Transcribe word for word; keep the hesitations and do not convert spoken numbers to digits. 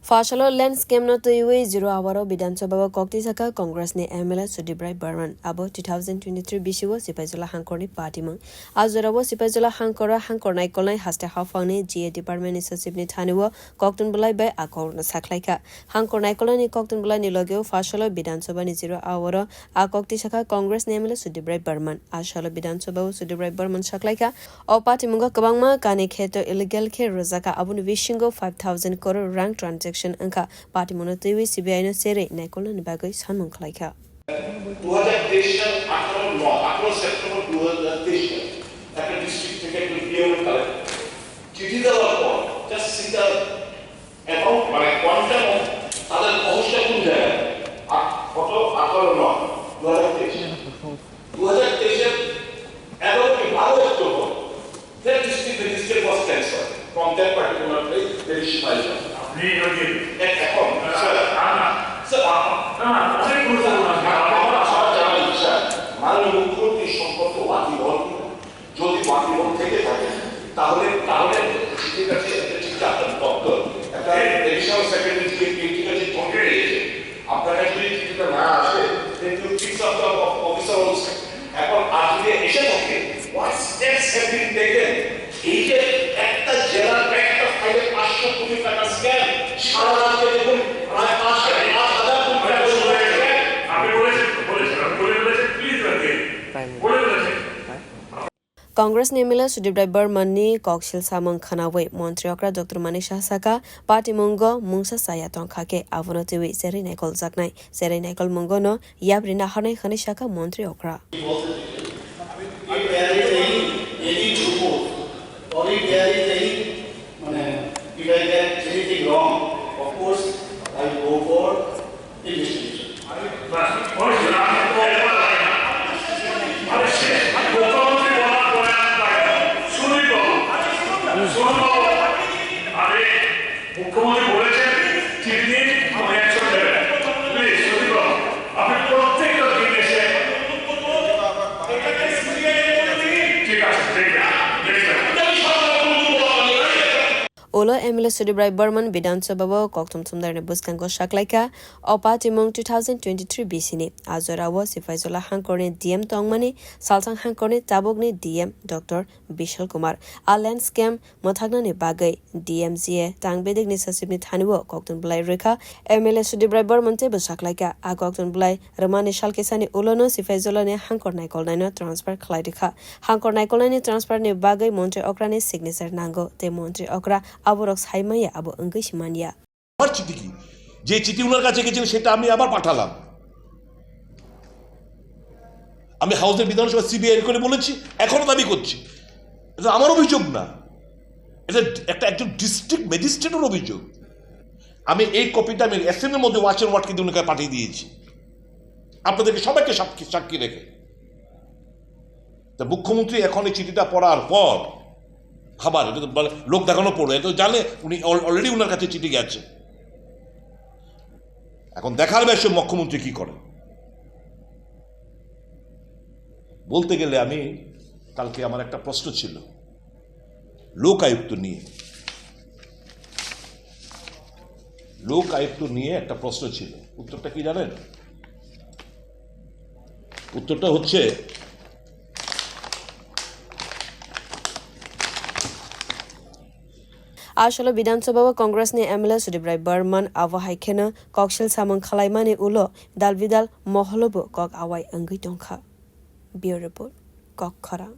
Phasalo land scam no twiwi zero hour o Bidhan Sabha o kok tisa kha Congress ni M L A Sudip Rai Barman. Abo two thousand twenty-three bisio Sipaijala hangkor ni party mung. A jora o Sipaijala hangkor o hangkor naikolnai haste haphang ni G A department ni sachib ni thani o koktun bwlai bai a kok no sakhlai kha. Hangkor naikolnai ni koktun bwlai ni loge o phasalo Bidhan Sabha ni zero hour o a kok tisa kha Congress ni M L A Sudip Rai Barman. A salo Bidhan Sabha o Sudip Rai Barman sakhlai kha. O patimungo kwbangma kani kheto illegal khe rwjakha, aboni bisingo five thousand crore rang transaction wngkha. Patimungno twiwi C B I no cherwi naikolnani bagwi sanmung khlaikha. দুই হাজার তেইশ সাল আঠারো নয়, আঠারো সেপ্টেম্বর দুই হাজার তেইশ সাল একটা ডিস্ট্রিক্ট থেকে একটা ডিএম কালেক্ট চিঠি দেওয়ার পর just সিঙ্গেল অ্যামাউন্ট, মানে কোয়ান্টাম অফ তাদের পয়সা কোন জায়গায়? আট-, কত? আঠারো নয়, দুই হাজার তেইশ। দুই হাজার তেইশের এগারোই, বারো October, that district magistrate was transferred from that particular place, very Sipaijala. আপনি এটা কি? এ-, এখন, না, স্যার, না, না। স্যার, আ-, না, না, অনেক গুরুত্বপূর্ণ। আমার সব জানা ইচ্ছা, মাননীয় মুখ্যমন্ত্রী সম্পর্কে ওয়াকিবহল কিনা? যদি ওয়াকিবহল থেকে থাকে, তাহলে, তাহলে চিঠির কাছে একটা চিঠি আপনার দপ্তর, একটা অ্যাডিশনাল সেক্রেটারি দিয়ে চিঠির কাছে পৌঁছে দিয়েছে। আপনার কাছে যদি চিঠিটা না আসে, then you fix up the officer also. এখন আর যদি এসে থাকে, what steps have been taken? এই যে একটা জেলার একটা ফাইলে পাঁচশো কোটি টাকা স্ক্যাম, সারা রাজ্যে দেখুন প্রায় পাঁচ হাজার, পাঁচ হাজার কোটি টাকা স্ক্যাম। আপনি বলেছেন, বলেছেন, আপনি বলে ফেলেছেন, প্লিজ রাখেন। বলে ফেলেছেন। Congress ni M L A Sudip Rai Barman ni koksil samung khwnawi montri okra Doctor Manik Saha sakha, patimungo mungsa chaya tongkha khe abono twiwi cherwi naikoljaknai, cherwi naikol mungono yapri naharnai hwnwi sakha montri okra. If there is any, any loophole, or if there is any, মানে, if I get anything wrong, of course, I go for investigation. মুখ্যমন্ত্রী বলেছেন, চিঠি দিন, উনি অ্যাকশন নেবেন। প্লিজ, সুদীপ বাবু, আপনি প্রত্যেকটা দিন এসে ঠিক আছে, ঠিক আছে, ঠিক আছে। Ulo M L A Sudip Rai Barman Bidhan Sabha o kokthum thumdarni bwskango saklaikha, o patimung two thousand twenty-three bisini a jorao Sipaijala hangkorni D M tongmani Salsang hangkorni tabukni D M Doctor Bishal Kumar. A land scam mwthaknani bagwi D M G A tang bedekni sachibni thanio koktun bwlai rwkha. M L A Sudip Rai Barman teibo saklaikha, a koktun bwlai rwmani salkisani ulono Sipaijalani hangkor naikolnaino transfer khlai rwkha. Hangkor naikolnaini transfer ni bagwi montri okrani signature nango, tei montri okra aborok sai manya abo wngwi si manya. আমার চিঠি কি? যে চিঠি ওনার কাছে গেছিল সেটা আমি আবার পাঠালাম। আমি হাউসের বিধানসভা সিবিআই করে বলেছি, এখনো দাবি করছি। এটা আমার অভিযোগ না, এটা একটা, একজন ডিস্ট্রিক্ট ম্যাজিস্ট্রেটের অভিযোগ। আমি এই কপিটা আমি এসএন এর মধ্যে ওয়াচের ওয়ার্ড কিন্তু ওনাকে পাঠিয়ে দিয়েছি, আপনাদেরকে সবাইকে সাক্ষী, সাক্ষী রেখে। তো মুখ্যমন্ত্রী এখন এই চিঠিটা পড়ার পর, খাবার, এটা তো মানে লোক দেখানো পড়লো, এটা তো জানে উনি অল-, অলরেডি ওনার কাছে চিঠি গেছে। এখন দেখার বিষয় মুখ্যমন্ত্রী কি করে। বলতে গেলে আমি কালকে আমার একটা প্রশ্ন ছিল লোক আয়ুক্ত নিয়ে, লোক আয়ুক্ত নিয়ে একটা প্রশ্ন ছিল। উত্তরটা কি জানেন? উত্তরটা হচ্ছে, Asolo Bidhan Sabha o Congress ni M L A Sudip Rai Barman abo hai kheno koksil samung khwlaimani ulo dal bidal moholo bo kok awai wngwi tongkha. Bureau Report, Kok Khorang.